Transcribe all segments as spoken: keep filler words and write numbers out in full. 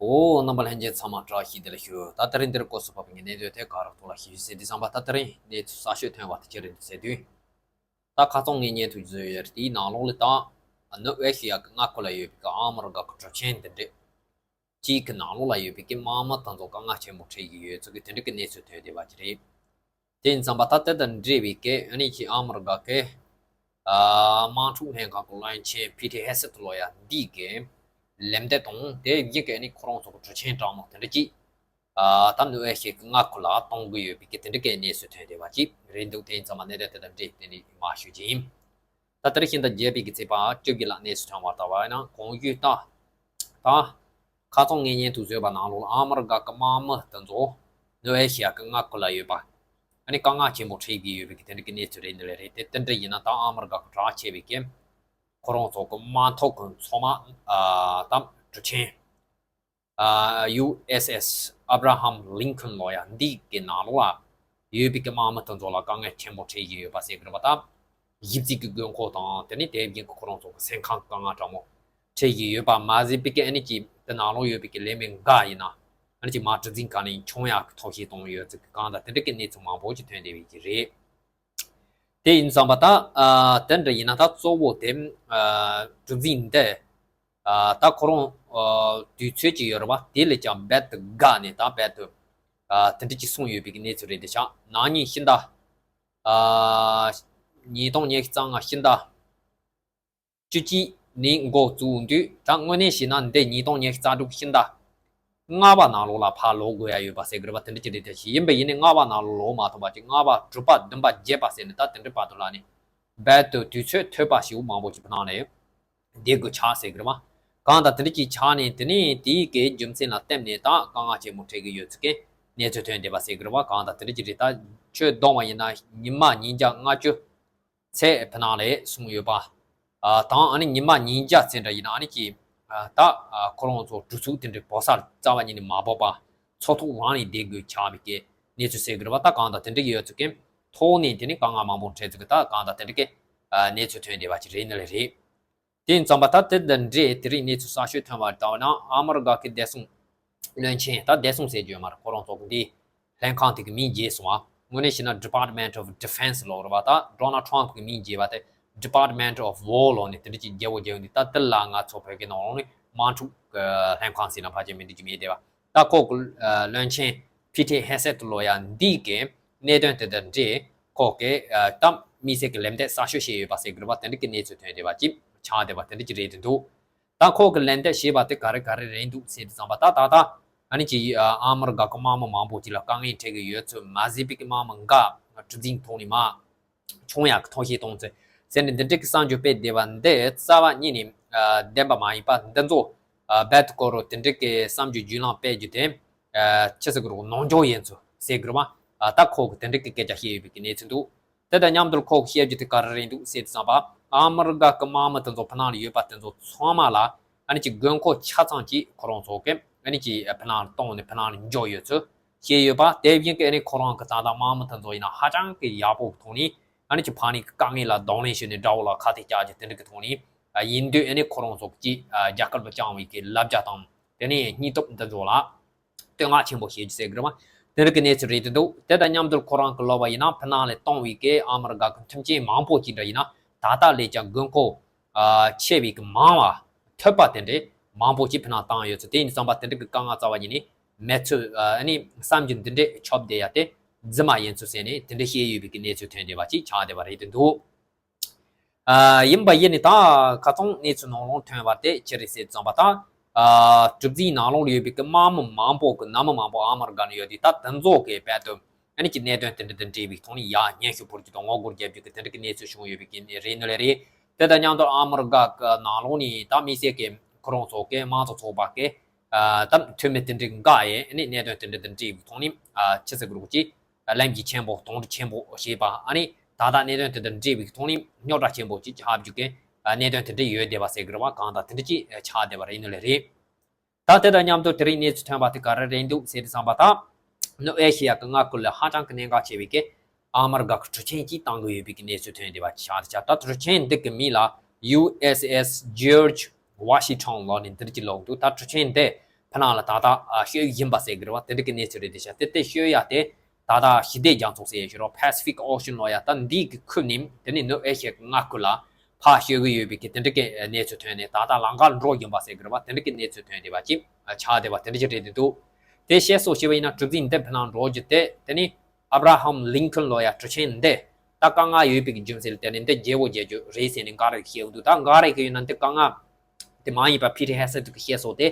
འོ། རྣམ་པ་ལྷན་རྒྱས་ཚང་མ་བཀྲ་ཤིས་བདེ་ལེགས་ཞུ། ད་དེ་རིང་འདིར་སྐོར་སུ་བབས་པའི་གནད་དོན་དེ་ག་རེ་ཐོག་ལ་ཞུ་ཟེར་དུས་ཙམ་པ། ད་དེ་རིང་གནས་ཚུལ་གསར་ཤོས་ཐོན་པ་དེ་ཅི་རེད་ཟེར་དུས། ད་ཁ་སང་ངས་བརྙན་ཐུང་བཟོས་ཡོད་རེད། དེའི་ནང་ལོགས་ལ་ད་ནུབ་ཨེ་ཤི་ཡ་གི་མངའ་ཁུལ་ལ་ཡོད་པའི་གི་ཨ་མི་རི་ཀ་གི་གྲུ་ཆེན་དེ་འདྲས་གཅིག་གི་ནང་ལོགས་ལ་ཡོད་པའི་གི་དམག་མི་དེ་ཚོ་དཀའ་ངལ་ཆེན་པོ་འཕྲད་ཀྱི་ཡོད་ཚུལ་གྱི་དེ་འདྲ་གི་གནས་ཚུལ་ཐོན་བསྡད་པ་ཅིག་རེད། དེ་ཡིན་ཙམ་པ་ད་དེ་དང་འབྲེལ་བའི་གི་ཨ་ནི་ཅིག་ཨ་མི་རི་ཀ་གི་ཨ་དམག་འཁྲུག་ལྷན་ཁང་གི་བློན་ཆེན་ཕི་ཏི་ཧེ་སེད་ལོ་ཡ་འདི་གི་ལན་འདེབས་དང་། དེ་བཞིན་གི་ཨ་ནི་ཁོ་རང་ཚོ་གི་གྲུ་ཆེན་གྲགས་མང་དེ་འདྲ་ཅིག་ཨ་ད་ནུབ་ཨེ་ཤི་ཡའི་མངའ་ཁུལ་ལ་གཏོང་གི་ཡོད་པའི་གི་དེ་འདྲ་གི་གནས་ཚུལ་ཐོན་བསྡད་པ་ཅིག་རེད་འདུག་དེ་ཡིན་ཙམ་པ་གནད་དོན་དེ་དང་འབྲེལ་དེ་ནས་མར་ཞུ་རྒྱུ་ཡིན། ད་དེ་རིང་ཤིང་རྟ་བརྒྱད་པའི་གི་ཚེས་པ་བཅོ་བརྒྱད་ལ་གནས་ཚུལ་ཐོན་པ་ལྟ་བ་ཡིན་ན། གོང་ཞུས་ལྟར་ད་ཁ་སང་ངས་བརྙན་ཐུང་བཟོས་པ་ནང་ལོགས་ལ་ཨ་མི་རི་ཀ་གི་དམག་མི་དེ་ཚོ་ནུབ་ཨེ་ཤི་ཡ་གི་མངའ་ཁུལ་ལ་ཡོད་པ་ཨ་ནི་དཀའ་ངལ་ཆེན་པོ་འཕྲད་ཀྱི་ཡོད་པའི་གི་དེ་འདྲ་གི་གནས་ཚུལ་རེད་འདི་ལས་རེད། དེ་དེ་འདྲ་ཡིན་ན་ད་ཨ་མི་རི་ཀ་གི་གྲགས་ཆེ་བའི་གི་ཁོ་རང་ཚོ་གི་དམག་ཐོག་གི་མཚོ་དམག་ཨ་དམ་གྲུ་ཆེན་ཨ་ཡུ་ཨེས་ཨེས་ཨབ་ར་ཧམ་ལིན་ཁོན་ལོ་ཡ་འདི་གི་ནང་ལོགས་ལ་ཡོད་པའི་གི་དམག་མི་དེ་ཚོ་ལ་དཀའ་ངལ་ཆེན་པོ་འཕྲད་ཀྱི་ཡོད་པ་ཟེར་གི་རེད་པ། ད་གཞི་རྩའི་གི་དགོས་མཁོ་དང་དེ་ནས་དེ་བཞིན་གི་ཁོ་རང་ཚོ་གི་སེམས་ཁམས་དཀའ་ངལ་དྲག་མོ་འཕྲད་ཀྱི་ཡོད་པ་མ་ཟད་པའི་གི་ཨ་ནི་ཅིག་དེ་ནང་ལོགས་ཡོད་པའི་གི་ལས་མི་འགའ་ཡིན་ན་ཨ་ནི་ཅིག་དམག་གྲུ་འཛིང་ག་ནས་མཆོང་ཡག་གི་ཐབས་ཤེས་གཏོང་ཡོད་ཚུལ་གི་གང་དང་དེ་འདྲ་གི་གནས་ཚུལ་མང་པོ་ཅིག་ཐོན་བསྡད་པའི་གི་རེད། དེ་ཡིན་ཙམ་པ་ད་ཨ་དེ་འདྲ་ཡིན་ན་ད་གཙོ་བོ་དེ་ཨ་གྲུ་འཛིང་འདི་ཨ་ད་ཁོ་རང་ཨ་དུས་ཚོད་ཅིག་ཡོད་རེད་པ། དེ་ལས་ཀྱང་རྦད་དེ་འགག་ནས་ད་རྦད་དེ་ཨ་དེ་འདྲ་ཅིག་སོང་ཡོད་པའི་གི་གནས་ཚུལ་རེད། དེ་ཆ་ནང་ཉིན་ཕྱི་ཟླ་ཨ་ཉིས་སྟོང་ཉི་ཤུ་རྩ་ལྔ་ཕྱི་ཟླ་བཅུ་གཅིག་ནས་འགོ་བཙུགས་དུས། ད་དངོས་གནས་བྱས་ན་འདི་ཉིས་སྟོང་ཉི་ཤུ་རྩ་དྲུག་ཕྱི་ཟླ་ལྔ་པ་ནང་ལོགས་ལ་ཕར་ལོག་དགོས་ཡ་ཡོད་པ་ཟེར་གི་རེད་པ། དེ་འདྲ་ཅིག་རེད། དེ་ཞིག་ཡིན་པ་ཡིན་ནའི་ལྔ་པ་ནང་ལོགས་ལོག་མ་ཐུབ་པ་ཅིག་ལྔ་པ་དྲུག་པ་བདུན་པ་བརྒྱད་པ་ཟེར་ནས་ད་དེ་འདྲ་བར་དུ་ལ་ནི་རྦད་དེ་དུས་ཚོད་ཐོལ་པ་ཞིག་མང་པོ་ཅིག་ཕ་ནང་ལ་བསྡད་དགོས་ཆགས་ཟེར་གི་རེད་པ། གང་ལྟར་དེ་འདྲ་ཅིག་ཆགས་ནས་དེ་ནས་དེའི་གི་རྒྱུ་མཚན་ལ་བརྟེན་ནས་ད་དཀའ་ངལ་ཆེན་པོ་འཕྲད་ཀྱི་ཡོད་ཚུལ་གི་གནས་ཚུལ་ཐོན་བསྡད་པ་ཟེར་གི་རེད་པ། གང་ལྟར་དེ་འདྲ་ཅིག་རེད། ད་ཆོས་བསྡོམས་པ་ཡིན་ན་ཉི་མ་ཉིས་བརྒྱ་ལྔ་བཅུ་ཚེ་ཕ་ནང་ལ་སོང་ཡོད་པ། ཨ་དང་ཨ་ནི་ཉི་མ་ཉིས་བརྒྱ་ཚེ་འདྲ་ཡིན་ན་ཨ་ནི་ཅིག་ཨ་ད་ཨ་ཁོ་རང་ཚོ་གྲུ་ཚུགས་དེ་འདྲའི་བོ་སར་རྩ་བ་ཉིད་ནས་མ་ཕོག་པ་མཚོ་ཐོག་ལངས་ནས་བསྡད་དགོས་ཆགས་པའི་གི་གནས་ཚུལ་ཟེར་གི་རེད་པ། ད་གང་ལྟར་དེ་འདྲ་གི་ཡོད་ཚུལ་གི་ཐོག་ནས་དེ་ནི་དཀའ་ངལ་མང་པོ་འཕྲད་ཚུལ་གི་ད་གང་ལྟར་དེ་འདྲ་གི་ཨ་གནས་ཚུལ་ཐོན་བསྡད་པ་ཅིག་རེད་ནི་ལས་རེད། དེ་ཡིན་ཙམ་པ་ད་དེ་དང་འབྲེལ་དེ་རིང་གནས་ཚུལ་གསར་ཤོས་ཐོན་པ་ལྟ་བ་ན་ཨ་མི་རི་ཀ་གི་བདེ་སྲུང་བློན་ཆེན། ད་བདེ་སྲུང་ཟེར་རྒྱུ་ཡོད་མ་རེད། ཁོ་རང་ཚོ་གི་འདི་ལྷན་ཁང་དེ་གི་མིང་བརྗེས་སོང་ང་། དངོས་གནས་བྱས་ན་Department of Defense ལབ་རེད་པ། ད་Donald Trump གི་མིང་བརྗེས་པ་དེ་Department of War ལབ་ནས་དེ་འདྲ་ཅིག་རྒྱས་པོ་རྒྱས་ཡོང་དུས། ད་དེ་ལ་ང་ཚོ་བོད་སྐད་ནང་ལོགས་ནས་དམག་འཁྲུག་གི་ལྷན་ཁང་ཟེར་ན་ཕལ་ཆེར་མི་འགྲིག་གི་མེད་དེ་བ། ད་ཁོ་གི་ཨ་བློན་ཆེན་ཕི་ཏི་ཧེ་སེད་ལོ་ཡ་འདི་གི་གནད་དོན་དེ་དང་འབྲེལ་ཁོ་གི་ཨ་ད་དམིགས་བསལ་གི་ལན་འདེབས་གསར་ཤོས་བྱས་ཡོད་པ་ཟེར་གི་རེད་པ། དེ་འདྲ་གི་གནས་ཚུལ་ཐོན་བསྡད་པ་ཅིག་ཆགས་བསྡད་པ་དེ་འདྲ་ཅིག་རེད་དེ་འདུག་ད་ཁོ་གི་ལན་འདེབས་བྱས་པ་དེ་ག་རེ་ག་རེ་རེད་འདུག་ཟེར་དུས་ཙམ་པ། ད་ད་ད་ཨ་ནི་ཅིག་ཨ་ཨ་མི་རི་ཀ་གི་དམག་མི་མང་པོ་ཅིག་ལ་དཀའ་ངལ་འཕྲད་ཀྱི་ཡོད་ཚུལ་མ་ཟད་པའི་གི་དམག་མི་འགའ་གྲུ་འཛིང་ཐོག་ནས་མར་མཆོང་ཡག་གི་ཐབས་ཤེས་གཏོང་ཚུལ་ཟེར་ནས་འདི་འདྲ་གི་གསར་འགྱུར་སྤེལ་བསྡད་པ་འདི་རྩ་བ་ཉིད་ནས་ཨ་བདེན་པ་མ་ཡིན་པ། འདི་ཚོ་ཨ་རྦད་དེ་ཁོ་རང་དེ་འདྲ་གི་གསར་འགྱུར་བརྒྱུད་ལམ་སྤེལ་རྒྱུ་དེ་ཨ་ཅི་ཟེར་གི་རེད། ནོར་འཁྲུལ་ཡིན་ཚུལ་ཟེར་གི་རེད་པ། ཨ་ད་ཁོ་གི་དེ་འདྲ་གི་སྐད་ཆ་བཤད་ཡོད་པའི་གི་གནས་ཚུལ་འདུག་དེ་དང་མཉམ་དུ་ཁོ་གི་བཤད་རྒྱུ་དེ་ག་རེ་རེད་འདུག་ཟེར་དུས་ཙམ་པ། ཨ་མི་རི་ཀ་གི་དམག་མི་དེ་ཚོ་ཕ་ནང་ལ་ཡོད་པ་དེ་ཚོ་ཚང་མ་ལ་ཨ་ནི་ཅིག་དགོས་མཁོ་ཆ་ཚང་ཅིག་ཁོ་རང་ཚོ་གི་ཨ་ནི་ཅིག་ཕ་ནང་ལ་གཏོང་ནས་ཕ་ནང་ལ་འབྱོར་ཡོད་ཚུལ་བཤད་ཡོད་པ། དེ་བཞིན་གི་ཨ་ནི་ཁོ་རང་གི་ད་ལྟ་དམག་མི་དེ་ཚོ་ཡིན་ན་ཧ་ཅང་གི་ཡག་པོ་གི་ཐོག་ནས་ཨ་ནི་ཅིག་ཕ་ནི་གི་དཀའ་ངལ་ལ་གདོང་ལེན་བྱས་ནས་དགྲ་བོ་ལ་ཁ་གཏད་བཅག་རྒྱུ་དེ་འདྲ་གི་ཐོག་ནས་ཨ་ཡིན་དུས་ཨ་ནི་ཁོ་རང་ཚོ་གི་ཅིག་ཨ་རྒྱ་གར་དུ་བཅངས་པའི་གི་ལབ་རྒྱ་དང་དེ་ནས་སྙིང་སྟོབས་འདི་ཚོ་ལ་བསྟོད་བསྔགས་ཆེན་པོ་བྱེད་རྒྱུ་ཟེར་གི་རེད་པ། དེ་འདྲ་གི་གནས་ཚུལ་རེད་དེ་འདུག་དེ་དང་མཉམ་དུ་ཁོ་རང་གི་ལབ་པ་ཡིན་ན་ཕ་ནང་ལ་གཏོང་བའི་གི་ཨ་མི་རི་ཀ་གི་མཐུན་རྐྱེན་མང་པོ་ཅིག་འདྲ་ཡིན་ན་ད་ལྟ་ལས་ཀྱང་དགོས་མཁོ་ཨ་ཆེ་བའི་གི་མང་བ་ཐོབ་པ་དེ་འདྲས་མང་པོ་ཅིག་ཕ་ནང་བཏང་ཡོད་ཚུལ། དེ་ཡིན་ཙམ་པ་དེ་འདྲ་གི་དཀའ་ངལ་རྩ་བ་ཉིད་ནས་མེད་ཚུལ། ཨ་ནི་བསམ་རྒྱུ་འདི་འདྲས་ཆོབ་བསྡད་ཡ་དེ་རྫུན་མ་ཡིན་ཚུལ་ཟེར་ནས་དེ་འདྲས་བཤད་ཡོད་པའི་གི་གནས་ཚུལ་ཐོན་བསྡད་པ་ཅིག་ཆགས་བསྡད་པ་རེད་དེ་འདུག་ཨ་ཡིན་པ་ཡིན་ནི་ད་ཁ་སང་གནས་ཚུལ་ནང་ལོགས་ཐོན་པ་དེ་ཅི་རེད་ཟེར་ཙམ་པ་ད། ཨ་གྲུ་འཛིན་ནང་ལོགས་ལ་ཡོད་པའི་གི་དམག་མི་མང་པོ་གི་ནང་མི་མང་པོ་ཨ་མི་རི་ཀ་ནང་ཡོད་དུས་ད་དེ་ཚོ་གི་རྦད་དེ་ཨ་ནི་ཅིག་གནད་དོན་དེ་འདྲ་དང་འབྲེལ་བའི་ཐོག་ནས་ཡར་སྙན་ཞུ་ཕུལ་རྒྱུ་དང་ངོ་རྒོལ་རྒྱབ་རྒྱུ་གི་དེ་འདྲ་གི་གནས་ཚུལ་བྱུང་ཡོད་པའི་གི་རེད་ནི་ལས་རེད། དེ་དང་མཉམ་དུ་ཨ་མི་རི་ཀ་གི་ནང་ལོགས་ནས་ད་དམིགས་བསལ་གི་ཁོ་རང་ཚོ་གི་དམངས་གཙོ་ཚོགས་པ་གི་ཨ་ད་འཐུས་མི་དེ་འདྲ་འགའ་ཡིས་ཨ་ནི་གནད་དོན་དེ་འདྲ་དང་འབྲེལ་བའི་ཐོག་ནས་ཨ་ཅི་ཟེར་དགོས་རེད་ཅིག་ལམ་གྱི་ཆེན་པོ་དོང་དུ་ཆེན་པོ་ཞེས་པ། ཨ་ནི་ད་ལྟ་གནད་དོན་དེ་དང་འབྲེལ་བའི་ཐོག་ནས་རྙོག་དྲ་ཆེན་པོ་ཅིག་ཆགས་རྒྱུ་གི་གནད་དོན་དེ་འདྲ་ཡོད་བསྡད་པ་ཟེར་གི་རེད་པ། གང་ལྟར་དེ་འདྲ་ཅིག་ཆགས་བསྡད་པ་རེད་ནི་ལས་རེད། ད་དེ་དང་མཉམ་དུ་དེ་རིང་གནས་ཚུལ་ཐོན་པ་དེ་ག་རེ་རེད་འདུག་ཟེར་དུས་ཙམ་པ་ད། ནུབ་ཨེ་ཤི་ཡ་གི་མངའ་ཁུལ་ལ་ཧ་ཅང་གི་གནད་འགག་ཆེ་བའི་གི་ཨ་མི་རི་ཀ་གི་གྲུ་ཆེན་ཅིག་བཏང་གི་ཡོད་པའི་གི་གནས་ཚུལ་ཐོན་བསྡད་པ་ཆགས་བསྡད་ཆགས། ད་གྲུ་ཆེན་འདི་གི་མིང་ལ་ཡུ་ཨེས་ཨེས་ཇོརྗ་ཝ་ཤིང་ཊོན་ལབ་ནས་འདིར་གྱི་ལབ་འདུག་ད་གྲུ་ཆེན་འདི་ ཕ་ནང་ལ་ད་ལྟ་ཨ་ཤོད་ཡིན་པ་ཟེར་གི་རེད་བ། དེ་འདྲ་གི་གནས་ཚུལ་རེད། དེ་ཤ་དེ་དེ་ཤོད་ཡ་དེ་ད་ལྟ་ཞི་བདེ་རྒྱ་མཚོ་ཟེར་ཡ་ཞིག་རོ། Pacific Ocean ལོ་ཡ་ད་འདི་གི་ཁུལ་ནས་དེ་ནི་ནུབ་ཨེ་ཤི་ཡའི་མངའ་ཁུལ་ལ་ཕར་ཤོད་གི་ཡོད་པའི་གི་དེ་འདྲ་གི་གནས་ཚུལ་ཐོན་ནས་ད་ལྟ་ལམ་ཁ་འགྲོ་ཡིན་པ་ཟེར་གི་རེད་བ། དེ་འདྲ་གི་གནས་ཚུལ་ཐོན་བསྡད་པ་ཅིག་ཆགས་བསྡད་པ་དེ་འདྲ་ཅིག་རེད་འདུག་དེ་བཤད་སོ་ཞེས་པ་ཡིན་ན་གྲུ་གཟིངས་འདི་ཕ་ནང་འགྲོ་རྒྱུ་དེ་དེ་ནི་ཨབ་ར་ཧམ་ལིན་ཁོན་ལོ་ཡ་གྲུ་ཆེན་འདི་ད་དཀའ་ངལ་ཡོད་པའི་གི་རྒྱུ་མཚན་ལ་བརྟེན་ནས་འདི་བརྗེ་བོ་རྒྱག་རྒྱུ་རེད་ཟེར་ནས་འགའ་རེ་བཤད་འདུག་ད་འགའ་རེ་གི་ཡིན་ན་འདི་དཀའ་ངལ་དེ་མ་ཡིན་པ་ཕི་ཊར་ཧེ་སེད་གི་བཤད་སོ་དེ་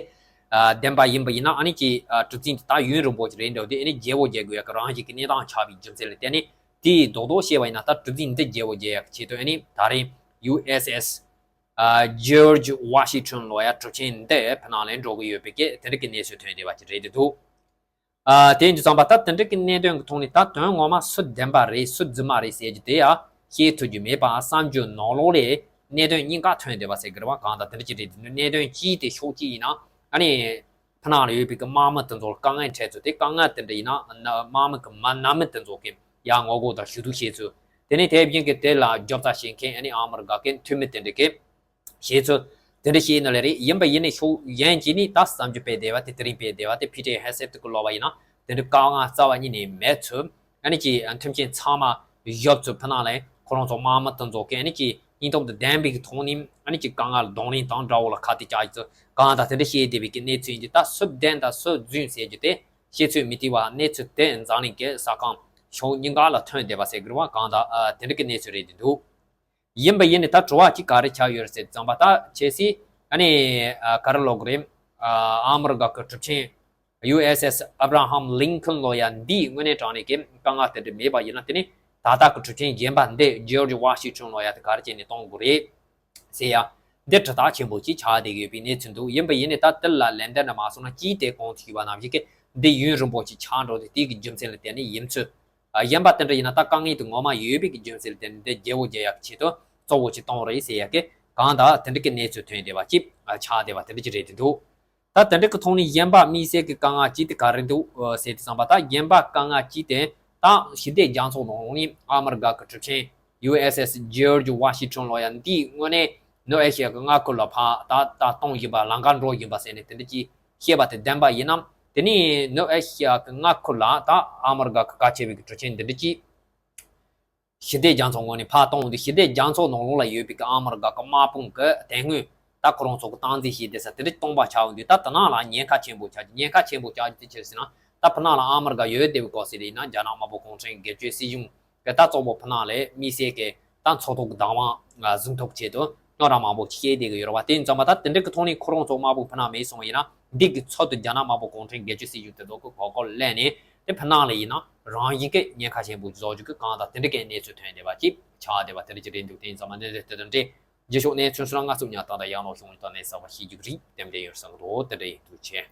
བདེན་པ་ཡིན་པ་ཡིན་ན་ཨ་ནི་ཀྱི་གྲུ་གཟིངས་དེ་ད་ཡུན་རིང་པོ་ཅིག་རེད་འདྲ་བ་དེ་ཨ་ནི་བརྗེ་བོ་རྒྱག་དགོས་ཡ་གི་རང་བཞིན་གི་གནས་སྟངས་ཆགས་པའི་རྒྱུ་མཚན་ལ་བརྟེན་ནས་དེའི་རྡོག་རྡོག་བཤད་པ་ཡིན་ན་ད་གྲུ་གཟིངས་འདི་བརྗེ་བོ་རྒྱག་ཡ་གི་ཆེད་དུ་ཨ་ནི་ད་རེས་ཡུ་ཨེས་ཨེས་ཨ་George Washington ལོ་ཡ་གྲུ་ཆེན་འདི་ཕ་ནང་ལ་འགྲོ་གི་ཡོད་པའི་གི་དེ་འདྲ་གི་གནས་ཚུལ་ཐོན་བསྡད་པ་ཅིག་རེད་འདུག་ཨ་དེ་ཡིན་དུས་ཙམ་པ་ད་དེ་འདྲ་གི་གནད་དོན་གི་ཐོག་ནས་ད་དོན་ངོ་མ་སུ་བདེན་པ་རེད་སུ་རྫུན་མ་རེད་ཟེར་རྒྱུ་དེ་ཡ་ཤེས་ཐུབ་རྒྱུ་མེད་པ་བསམ་རྒྱུ་ནང་ལོགས་ལས་གནད་དོན་གཉིས་ཀ་ཐོན་བསྡད་པ་ཟེར་གི་རེད་བ། གང་ལྟར་དེ་འདྲ་ཅིག་རེད་འདུག་གནད་དོན་གཅིག་དེ་ཕྱོགས་གཅིག་ཡིན་ན་ཨ་ནི་ཕ་ནང་ལ་ཡོད་པའི་གི་དམག་མི་དེ་ཚོ་ལ་དཀའ་ངལ་འཕྲད་ཚུལ་དེ། དཀའ་ངལ་དེ་འདྲ་ཡིན་ན་དམག་མི་གི་མི་ནང་མི་དེ་ཚོ་གི་ཡ་ངོ་རྒོལ་དང་ཞུ་གཏུག་བྱེད་ཚུལ་དེ་ནས་དེ་བཞིན་གི་དེ་ལ་རྒྱབ་རྩ་བྱེད་མཁན་ཨ་ནི་ཨ་མི་རི་ཀ་གི་འཐུས་མི་དེ་འདྲ་གི་བྱེད་ཚུལ་དེ་འདྲ་ཞིག་ཡིན་ནོ་ལས་རེད། ཡིན་པ་ཡིན་ནའི་ཤོག་ཡན་གྱིས་ནི་ད་བསམ་རྒྱུ་སྤེལ་བསྡད་པ་དེ་དེ་རིང་སྤེལ་བསྡད་པ་དེ་ཕི་ཊར་ཧེ་སེད་གི་ལོ་བ་ཡིན་ན་དེ་འདྲ་དཀའ་ངལ་རྩ་བ་ཉིད་ནས་མེད་ཚུལ། ཨ་ནི་ཀྱི་མཐུན་རྐྱེན་ཚང་མ་ཡོད་ཚུལ། ཕ་ནང་ལ་ཁོ་རང་ཚོ་དམག་མི་དེ་ཚོ་གི་ཨ་ནི་ཀྱི་སྙིང་སྟོབས་དང་ལྡན་པའི་གི་ཐོག་ནས་ཨ་ནི་ཀྱི་དཀའ་ངལ་གདོང་ལེན་དང་དགྲ་བོ་ལ་ཁ་གཏད་བཅག་ཚུལ་གང་དང་དེ་འདྲ་བཤད་བསྡད་པའི་གི་གནས་ཚུལ་ཡིན་དུས་ད་སུ་བདེན་དང་སུ་རྫུན་ཟེར་རྒྱུ་དེ་བཤད་ཚོད་མི་ཐིག་པ། གནས་ཚུལ་དེ་འཛམ་གླིང་གི་ས་ཁམས་ཕྱོགས་གཉིས་ཀ་ལ་ཐོན་བསྡད་པ་ཟེར་གི་རེད་བ། གང་དང་དེ་འདྲ་གི་གནས་ཚུལ་རེད་འདུག་ཡིན་པ་ཡིན་ནི་ད་དྲི་བ་གཅིག་ག་རེ་ཆགས་ཡོད་རེད་ཟེར་ཙམ་པ་ད་ཁྱེད་སི་ཨ་ནི་ག་རེ་ལབ་དགོས་རེད། ཨ་མི་རི་ཀ་གི་གྲུབ་ཆེན་ཡུ་ཨེས་ཨེས་ཨབ་ར་ཧམ་ལིན་ཁོན་ལོ་ཡ་འདིས་དངོས་གནས་དྲང་གནས་ཀྱི་དཀའ་ངལ་དེ་འདྲ་མེད་པ་ཡིན་ན་དེ་ནི་ད་ལྟ་གི་གྲུབ་ཆེན་གཞན་པ་འདི་ཇོར་ཇི་ཝ་ཤིང་ཊོན་ལོ་ཡ་དེ་ག་རེ་བྱས་ནས་གཏོང་དགོས་རེད་ཟེར་ཡ། འདི་དྲི་རྟགས་ཆེན་པོ་ཅིག་ཆགས་བསྡད་ཡོད་པའི་གནས་ཚུལ་འདུག་ཡིན་པ་ཡིན་ནི་ད་དེ་ལ་ལན་འདེབས་འདྲ་མ་སོང་ན་ཅིའི་དེ་གོང་དུ་ཞུས་པ་ནང་བཞིན་གྱི་འདི་ཡུན་རིང་པོ་ཅིག་ཆགས་འགྲོ་དུས་དེའི་གི་རྒྱུ་མཚན་ལ་བརྟེན་ནས་ཡིན་ཚུལ། ཨ་གཞན་པ་དེ་འདྲ་ཡིན་ན་ད་དཀའ་ངལ་དེ་ངོ་མ་ཡོད་པའི་གི་རྒྱུ་མཚན་ལ་བརྟེན་ནས་དེ་བརྗེ་བོ་རྒྱག་ཡག་གི་ཆེད་དུ་གཙོ་བོ་ཅིག་གཏོང་རེད་ཟེར་ཡག་གི་གང་ལྟར་དེ་འདྲ་གི་གནས་ཚུལ་ཐོན་བསྡད་པ་ཅིག་ཆགས་བསྡད་པ་དེ་འདྲ་ཅིག་རེད་དེ་འདུག་ད་དེ་འདྲ་གི་ཐོག་ནས་གཞན་པ་དམིགས་བསལ་གྱི་དཀའ་ངལ་ཅིག་དེ་ག་རེ་འདུག་ཟེར་དུས་ཙམ་པ་ད་གཞན་པ་དཀའ་ངལ་ཅིག་དེ་ད་ཞི་བདེ་རྒྱ་མཚོ་ནང་ལོགས་ནས་ཨ་མི་རི་ཀ་གི་གྲུབ་ཆེན་ཡུ་ཨེས་ཨེས་ཇོར་ཇི་ཝ་ཤིང་ཊོན་ལོ་ཡ་འདིས་དངོས་གནས་ནུབ་ཨེ་ཤི་ཡ་གི་མངའ་ཁུལ་ལ་ཕར་ད་ད་གཏོང་བཞིན་པ་ལམ་ཁ་འགྲོ་བཞིན་པ་ཟེར་ནས་དེ་འདྲ་ཅིག་བཤད་པ་དེ་བདེན་པ་ཡིན་ནམ། དེ་ནས་ནུབ་ཨེ་ཤི་ཡ་གི་མངའ་ཁུལ་ལ་ད་ཨ་མི་རི་ཀ་གི་གལ་ཆེ་བའི་གི་གྲུབ་ཆེན་འདི་འདྲ་ཅིག་ཞི་བདེ་རྒྱ་མཚོ་ངོས་ནས་ཕར་གཏོང་དུས་ཞི་བདེ་རྒྱ་མཚོ་ནང་ལོགས་ལ་ཡོད་པའི་གི་ཨ་མི་རི་ཀ་གི་དམག་དཔུང་གི་དེ་སྔོན་ད་ཁོ་རང་ཚོ་གི་སྟངས་འཛིན་བྱས་བསྡད་ས་དེ་འདྲ་སྟོང་པ་ཆགས་ཡོང་དུས་ད་དེ་ནང་ལ་ཉེན་ཁ་ཆེན་པོ་ཆགས་ཀྱི། ཉེན་ཁ་ཆེན་པོ་ཆགས་ཀྱི་དེ་ཅི་རེད་ཟེར་ན་ད་ཕ་ནང་ལ་ཨ་མི་རི་ཀ་ཡོད་བསྡད་པའི་སྐབས་སུ་ཡིན་ན་རྒྱ་ནག་དམར་པོ་གུང་ཁྲན་སྒེར་གཅོད་སྲིད་གཞུང་གི་ད་གཙོ་བོ་ཕ་ནང་ལ་དམིགས་བསལ་གྱི་ད་མཚོ་ཐོག་གི་བདག་དབང་བཟུང་ཐབས་ཆེད་དུ་རྙོག་དྲ་མང་པོ་ཅིག་བཤད་བསྡད་ཀྱི་ཡོད་རེད་བ། དེ་ཡིན་ཙང་མ་ད་དེ་འདྲ་གི་ཐོག་ནས་ཁོ་རང་ཚོ་དམག་དཔུང་ཕ་ནང་མེད་སོང་བ་ཡིན་ན་འདི་གི་ཚུལ་དུ་རྒྱ་ནག་དམར་པོ་གུང་ཁྲན་སྒེར་གཅོད་སྲིད་གཞུང་དེ་ཚོ་གི་གོ་སྐབས་ལེན་ནས་དེ་ཕ་ནང་ལ་ཡིན་ན་རང་བཞིན་གྱི་ཉེན་ཁ་ཆེན་པོ་བཟོ་རྒྱུ་གི་གང་དང་དེ་འདྲ་གི་གནས་ཚུལ་ཐོན་བསྡད་པ་ཅིག་ཆགས་བསྡད་པ་དེ་འདྲ་ཅིག་རེད་འདུག་དེ་ཡིན་ཙང་མ་གནས་ཚུལ་དེ་དང་འབྲེལ་རྗེས་ཕྱོགས་གནས་ཚུལ་སོགས་ལ་ང་ཚོ་ཉར་ཐག་དང་ཡང་ལོག་བྱུང་ཡོད་ད་གནས་གསར་པ་ཤེས་རྒྱུ་རིགས་དེ་འདྲ་ཡོད་བསམ་གི་འདུག་དེ་འདྲ་ཡིན་འདུག་ཆེ།